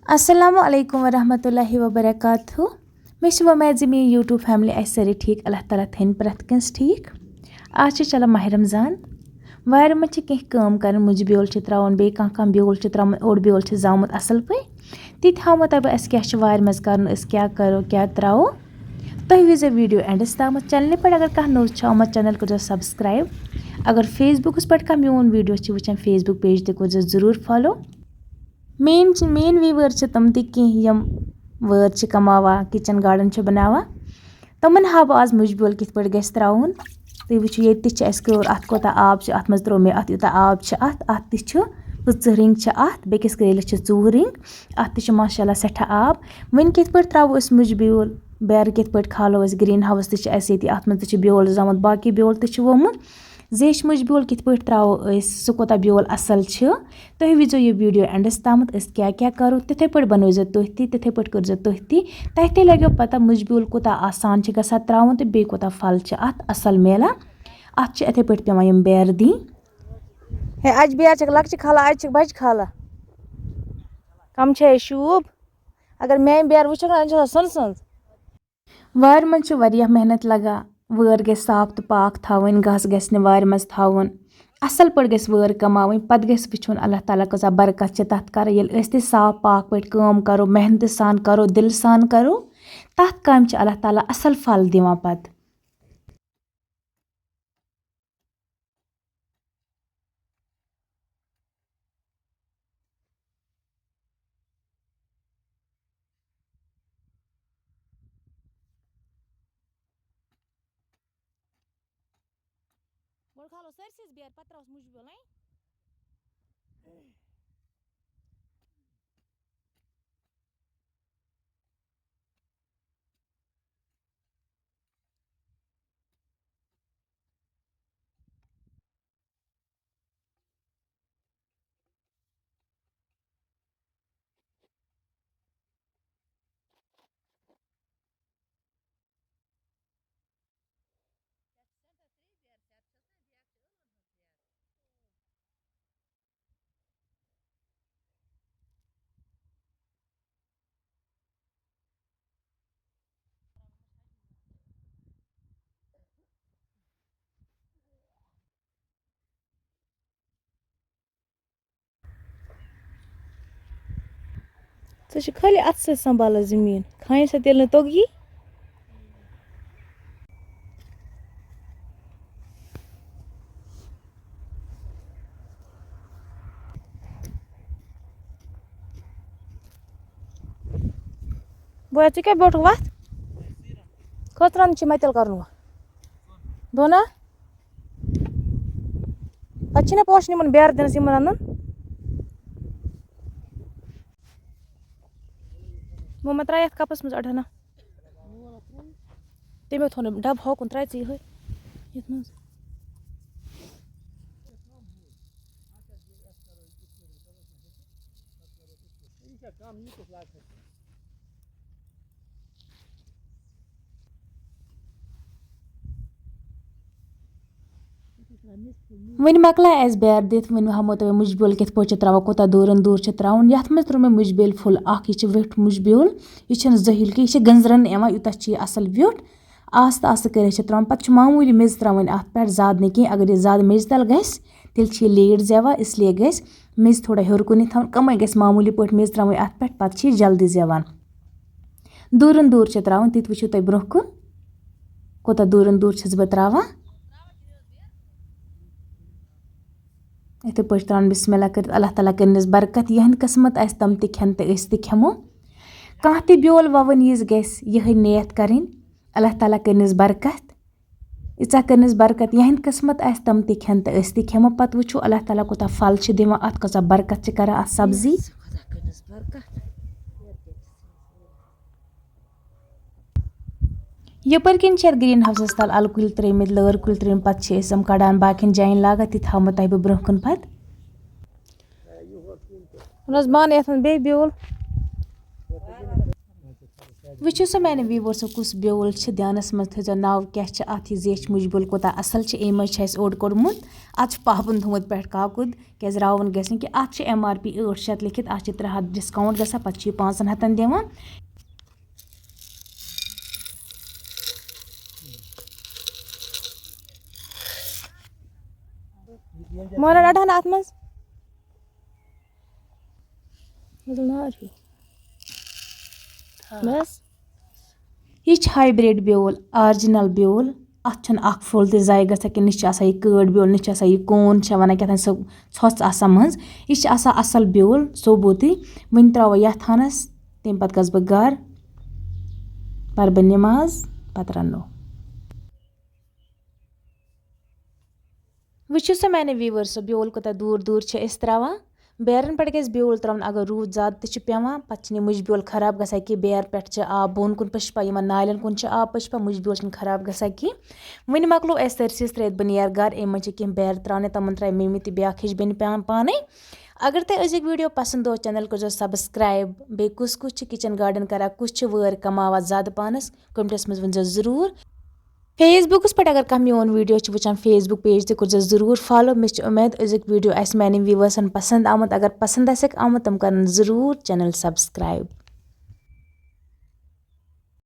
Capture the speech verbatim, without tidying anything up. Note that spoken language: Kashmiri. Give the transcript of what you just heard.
السلام علیکم ورحمۃ اللہ وبرکاتہ۔ مےٚ چھِ وۄمید زِ میٛٲنۍ YouTube family آسہِ سٲرٕے ٹھیٖک۔ اللہ تعالیٰ تھٲیِن پرٛٮ۪تھ کٲنٛسہِ ٹھیٖک۔ آز چھِ چلان ماہِ رمضان۔ وارِ منٛز چھِ کینٛہہ کٲم کَرٕنۍ، مُجہِ بیول چھِ ترٛاوُن، بیٚیہِ کانٛہہ کانٛہہ بیول چھِ ترٛاوُن، اوٚڑ بیول چھِ زامُت اَصٕل پٲٹھۍ۔ تہِ تہِ ہاومو تۄہہِ بہٕ اَسہِ کیٛاہ چھِ وارِ منٛز کَرُن، أسۍ کیٛاہ کَرو، کیٛاہ ترٛاوو۔ تُہۍ وٕچھزیو video endس تامَتھ۔ Channelہِ پٮ۪ٹھ اگر کانٛہہ نوٚو چھُ آمُت، channel کٔرۍزیو subscribe۔ اگر Facebookس پٮ۪ٹھ کانٛہہ میون video چھِ وٕچھان، Facebook page تہِ کٔرۍزیو ضروٗر follow۔ میٛٲنۍ چھِ، میٛٲنۍ viewers چھِ تِم تہِ کینٛہہ یِم وٲر چھِ کماوان، kitchen garden چھِ بناوان۔ تِمن ہاوٕ بہٕ آز مُجہِ بیول کِتھ پٲٹھۍ گژھِ ترٛاوُن۔ تُہۍ وٕچھِو، ییٚتہِ تہِ چھِ اَسہِ کٔر، اَتھ کوٗتاہ آب چھُ، اَتھ منٛز ترٛوو مےٚ اَتھ یوٗتاہ آب چھُ اَتھ، اَتھ تہِ چھُ پٕژٕ رِنٛگ چھِ اَتھ، بیٚکِس کرٛیلِس چھِ ژوٗ رِنٛگ، اَتھ تہِ چھُ ماشاء اللہ سٮ۪ٹھاہ آب۔ وۄنۍ کِتھ پٲٹھۍ ترٛاوو أسۍ مُجہِ بیول، بیرٕ کِتھ پٲٹھۍ کھالو أسۍ؟ Green house تہِ چھِ اَسہِ ییٚتی، اَتھ منٛز تہِ چھِ بیول زامُت، باقٕے بیول تہِ چھِ ووٚمُت۔ زیچھِ مُجہِ بیول کِتھ پٲٹھۍ ترٛاوو أسۍ، سُہ کوٗتاہ بیول اَصٕل چھُ، تُہۍ وٕچھزیو یہِ video endس تامَتھ، أسۍ کیٛاہ کیٛاہ کَرو۔ تِتھَے پٲٹھۍ بَنٲوزیو تُہۍ تہِ، تِتھَے پٲٹھۍ کٔرۍزیو تُہۍ تہِ۔ تۄہہِ تہِ لَگیو پَتہ مُجہِ بیول کوٗتاہ آسان چھِ گژھان ترٛاوُن تہٕ بیٚیہِ کوٗتاہ پھل چھِ اَتھ اَصٕل میلان۔ اَتھ چھِ یِتھَے پٲٹھۍ پٮ۪وان یِم بیرٕ دِنۍ۔ ہے، اَجہِ بیرٕ چھَکھ لۄکچہِ کھالان، اَجہِ چھَکھ بَجہِ کھالان۔ کَم چھےٚ یہِ شوٗب؟ اگر میٛانہِ بیرٕ وٕچھَکھ نہ، اَجہِ چھِ آسان سۄنہٕ سٕنٛز۔ وارِ منٛز چھِ واریاہ محنت لگان۔ وٲر گژھِ صاف تہٕ پاک تھاوٕنۍ، گاسہٕ گژھِ نہٕ وارِ منٛز تھاوُن۔ اَصٕل پٲٹھۍ گژھِ وٲر کماوٕنۍ، پَتہٕ گژھِ وٕچھُن اللہ تعالیٰ کۭژاہ برکت چھِ تَتھ کران۔ ییٚلہِ أسۍ تہِ صاف پاک پٲٹھۍ کٲم کرو، محنتہٕ سان کرو، دِلہٕ سان کرو، تَتھ کامہِ چھِ اللہ تعالیٰ اَصٕل پھل دِوان پَتہٕ۔ گۄڈٕ کھالو سٲرسٕے بیرٕ، پَتہٕ ترٛاوس مُجہِ بیول، اَے؟ ژٕ چھِ خٲلی اَتھٕ سۭتۍ سنٛبھالان زٔمیٖن، کھانہِ سۭتۍ ییٚلہِ نہٕ توٚگی۔ بویا، ژٕ کیٛاہ بیوٗٹھُکھ وَتھ؟ کٔژ رَنہٕ چھِ مےٚ تیٚلہِ کَرُن وۄنۍ؟ دۄن ہا؟ پَتہٕ چھِنہ پوشَن یِمَن بیرٕ دِنَس یِمَن رَنَن؟ وۄنۍ ما ترٛایہِ یَتھ کَپَس منٛز اَڑہَنا؟ تٔمۍ تھوٚو نہٕ ڈَبہٕ ہوکُن، ترٛایہِ ژٕ یِہوٚے یَتھ منٛز۔ وۄنۍ مۄکلایہِ اَسہِ بیرٕ دِتھ، وۄنۍ ہاومو تۄہہِ مُجہِ بیول کِتھ پٲٹھۍ چھِ ترٛاوان، کوٗتاہ دوٗرَن دوٗر چھِ ترٛاوُن۔ یَتھ منٛز ترٛوو مےٚ مُجہِ بیول full اَکھ، یہِ چھِ ویوٚٹھ مُجہِ بیول، یہِ چھَنہٕ زٲہِل کینٛہہ، یہِ چھِ گٔنٛزرَن یِوان، یوٗتاہ چھِ یہِ اَصٕل ویوٚٹھ۔ آستہٕ آستہٕ کٔرِتھ چھِ ترٛاوان۔ پَتہٕ چھِ معموٗلی میٚژ ترٛاوٕنۍ اَتھ پٮ۪ٹھ، زیادٕ نہٕ کینٛہہ۔ اگر یہِ زیادٕ میٚژِ تَل گژھِ، تیٚلہِ چھِ یہِ late زٮ۪وان، اِسلیے گژھِ میٚژ تھوڑا ہیوٚر کُنٕے تھاوٕنۍ۔ کَمٕے گژھِ معموٗلی پٲٹھۍ میٚژ ترٛاوٕنۍ اَتھ پٮ۪ٹھ، پَتہٕ چھِ یہِ جلدی زٮ۪وان۔ دوٗرَن دوٗر چھِ ترٛاوٕنۍ، تِتہِ وٕچھِو تُہۍ برٛونٛہہ کُن، کوٗتاہ دوٗرَن دوٗر چھَس بہٕ ترٛاوان۔ یِتھَے پٲٹھۍ ترٛاوُن بِسمِ اللہ کٔرِتھ، اللہ تعالیٰ کٔرِنَس برکت، یِہٕنٛدِ قٕسمَت آسہِ تِم تہِ کھٮ۪ن تہٕ أسۍ تہِ کھٮ۪مو۔ کانٛہہ تہِ بیول وَوُن یِژ گژھِ یِہوٚے نیت کَرٕنۍ، اللہ تعالیٰ کٔرِنَس برکت۔ ییٖژاہ کٔرنَس برکت، یِہنٛدِ قٕسمت آسہِ تِم تہِ کھٮ۪ن تہٕ أسۍ تہِ کھٮ۪مو۔ پَتہٕ وٕچھو اللہ تعالیٰ کوٗتاہ پھل چھِ دِوان، اَتھ کۭژاہ برکت چھِ کران اَتھ سبزی۔ یَپٲرۍ کِنۍ چھِ اَتھ green houseَس تَل اَلہٕ کُلۍ ترٲومٕتۍ، لٲر کُلۍ ترٲومٕتۍ، پَتہٕ چھِ أسۍ یِم کَڑان باقیَن جایَن لاگان، تہِ تھاومو تۄہہِ بہٕ برٛونٛہہ کُن پَتہٕ۔ وَن حظ بانہٕ یَتھ منٛز بیٚیہِ بیول۔ وٕچھِو سا میانہِ ویورسو کُس بیول چھِ، دھیانس منٛز تھٲیزیو ناو کیٛاہ چھِ اَتھ، یہِ زیچھِ مُجہِ بیول کوٗتاہ اَصٕل چھِ، اَمہِ منٛز چھِ اَسہِ اوٚڑ کوٚڑمُت۔ اَتھ چھُ پاپُن تھوٚمُت پٮ۪ٹھ کاکُد، کیٛازِ راوُن گژھِ نہٕ کینٛہہ۔ اَتھ چھِ ایم آر پی ٲٹھ شیٚتھ لیکھِتھ، اَتھ چھِ ترٛےٚ ہَتھ ڈِسکاوُنٛٹ گژھان، پَتہٕ چھِ یہِ پانٛژَن ہَتَن دِوان۔ مولوی رَٹہٕ ہن اَتھ منٛز۔ مےٚ دوٚپ نار ہیوٗ۔ بس۔ یہِ چھِ ہایبرڈ بیول، آرجنل بیول۔ اَتھ چھُنہٕ اکھ پھوٚل تہِ ضایع گژھان کینٛہہ، نہ چھِ آسان یہِ کٲڑ بیول، نہ چھِ آسان یہِ کون چھِ وَنان کیٛاہ تام سۄ ژھۄژ آسان منٛز۔ یہِ چھِ آسان اَصٕل بیول، ثوبوٗتٕے۔ وۄنۍ ترٛاوو یَتھ ہَنَس، تَمہِ پَتہٕ گژھٕ بہٕ گَرٕ، پَرٕ بہٕ نٮ۪ماز، پَتہٕ رَنو۔ وٕچھِو سا میانہِ ویورسو، بیول کوٗتاہ دوٗر دوٗر چھِ أسۍ ترٛاوان۔ بیرَن پٮ۪ٹھ گژھِ بیول ترٛاوُن، اگر روٗد زیادٕ تہِ چھُ پٮ۪وان، پَتہٕ چھِنہٕ یہِ مُجہِ بیول خراب گژھان کینٛہہ۔ بیرٕ پٮ۪ٹھ چھِ آب بۄن کُن پٔشپان، یِمَن نالٮ۪ن کُن چھِ آب پٔشپان، مُجہِ بیول چھِنہٕ خراب گژھان کینٛہہ۔ وٕنہِ مۄکلو اَسہِ سٲرسٕے، أسۍ ترٛٲوِتھ بہٕ نیر گَرٕ، اَمہِ منٛز چھِ کینٛہہ بیرٕ ترٛاونہِ، تِمَن ترٛایہِ مٔمی تہٕ بیٛاکھ ہیٚچھ بیٚنہِ پان-، پانَے۔ اگر تۄہہِ أزیُک ویٖڈیو پَسنٛد اوس، چینَل کٔرۍزیو سبسکرایب۔ بیٚیہِ کُس کُس چھِ کِچَن گارڈن کَران، کُس چھِ وٲرۍ کَماوان زیادٕ پانَس، کمنٹس منٛز ؤنۍ زیو ضروٗر۔ فیس بُکَس پٮ۪ٹھ اگر کانٛہہ میون ویٖڈیو چھُ وٕچھان، فیس بُک پیج تہِ کٔرۍزیو ضروٗر فالو۔ مےٚ چھِ اُمید أزیُک ویٖڈیو آسہِ میانٮ۪ن ویوٲرسَن پَسنٛد آمُت۔ اگر پَسنٛد آسٮ۪کھ آمُت، تِم کَرَن ضروٗر چینل سبسکرایب۔